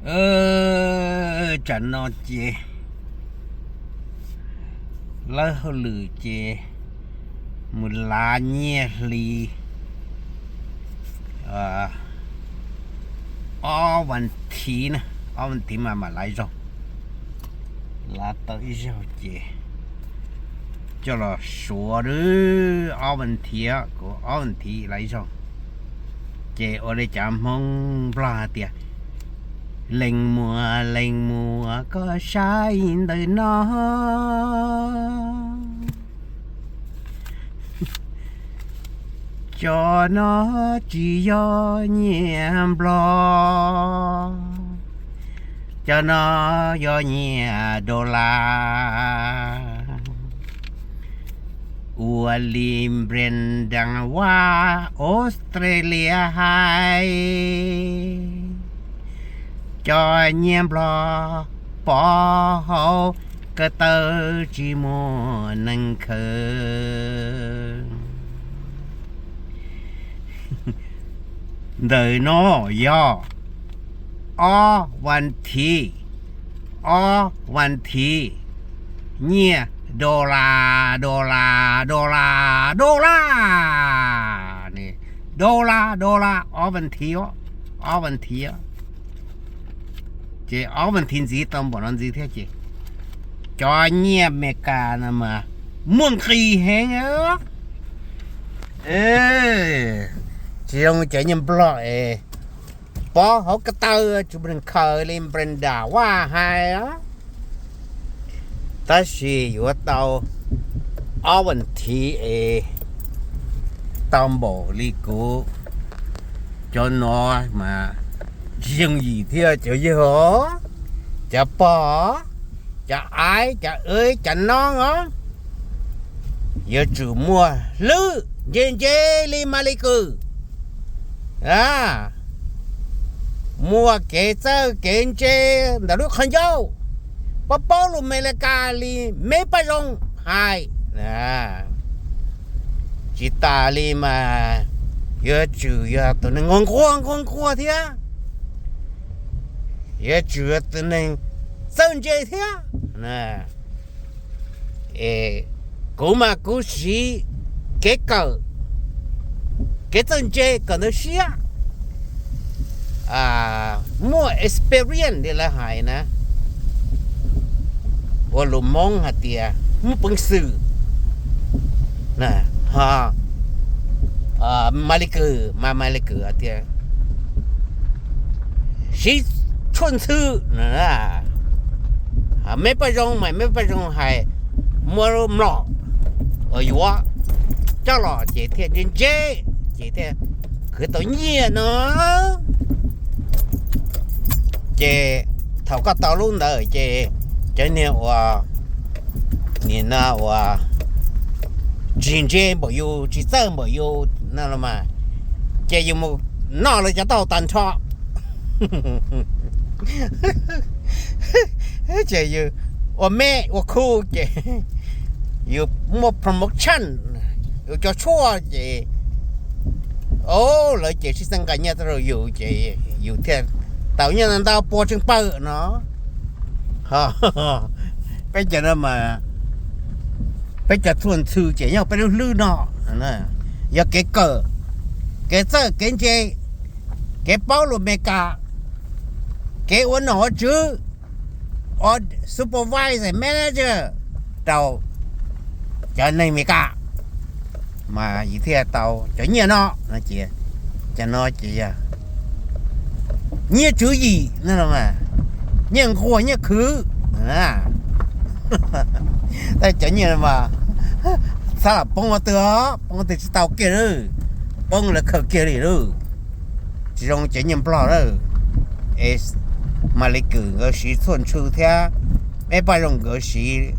Tsam no ces lawv hauj lwm ces mus lav nyiaj hli ob vas thiv na, ob vas thiv mas mam lav zaug, lav tau ib zaug ces coj los suav lawm ob vas thiv, kuv ob vas thiv lav ib zaug. Ces ua li cov Hmoob Nplog hais tias, lees muas lees muas koj saib ntawm no, cov no tsis yog nyiaj Nplog, cov no yog nyiaj dollar ua li Brenda Vaj Australia hais, cov nyiaj Nplog pov hauv ko taw tsis muaj neeg khaws. Ntawm no yog ob vas thiv, ob vas thiv nyiaj dollar, dollar, dollar, dollar, dollar, dollar, ob vas thiv, ob vas thiv. Ces ob vas thiv ntxiv tau npaum no ntxiv thiab ces cov nyiaj Amelikas no mas muaj nqis heev. Tsis zoo cov nyiaj Nplog es pov hauv ko taw tsis muaj neeg khaws li Brenda Vaj hais. Tab sis yuav tau ob vas thiv es tau npaum li kuv cov no mas tsis yooj yim thiab cov yawg, cov pog, cov aiv, cov wb, cov noob os. Yuav tsum muaj hlwb ntse ntse li Malis Kws, muaj kev txawj kev ntse ntawm lub qhov ncauj, paub paub lus Amelikas li me paj zoo hais. Tsis tas li mas yuav tsum yog tus neeg nquag nquag nquag nquag thiab, yuav tsum yog tus neeg txawj ntse thiab. Kuv mas kuv siv kev kawm, kev txawj ntse kawm ntawv siab, muaj experience li lawv hais na, ua lus Hmoob hais tias muaj peev xwm. Ho Malis Kws mas Malis Kws tias siv tshuaj ntxhw, me paj zoo mas me paj zoo hais, muaj mlom uas yuav coj los ces thiaj ntse ntse, ces thiaj khwv tau nyiaj no. Ces thaum koj tau lub ntawd ces cov niag uas, nim no uas tsis ntse npaum yus, tsis txawj npaum yus no los mas, ces yus mus noj lawv cov taub hau tag nrho. Ces yus ua me ua khu ces yus muaj promotion, yus cov tshuaj ces lawv ces sib txeeb nqa nyiaj tuaj rau yus ces yus thiaj tau nyiaj ntau pua tseej pawg no. Peb cov no mas, peb cov tshuaj ntxhw ces nyob peb lub hlwb no, yog kev kawm, kev txawj kev ntse, kev paub lus Amelikas, kev ua nom ua tswv, ua supervisor, manager rau cov neeg Amelikas, mas yus thiaj tau cov nyiaj no no ces, cov no ces yog nyiaj tswv yim no, nyiaj nquag nyiaj khwv. Tab cov nyiaj no mas txhob lam poob qhov twg os, poob qhov twg tsis tau kiag lawm, poob lawv khaws kiag li lawm. Tsis zoo cov nyiaj Nplog lawm. Es Malis Kws nkawd siv tshuaj ntxhw thiab, me paj zoo nkawd siv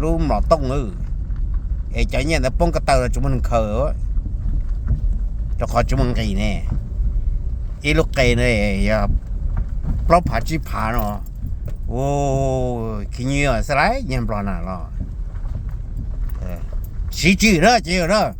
lub mlom tooj lawm, es cov nyiaj ntawd poob ko taw los tsis muaj neeg khaws, rau qhov tsis muaj nqis ne. Ib lub qe no yog plaub phav tsib phav no, khib nyiab xwb lauj, nyiaj Nplog na los siv tsis na ces na.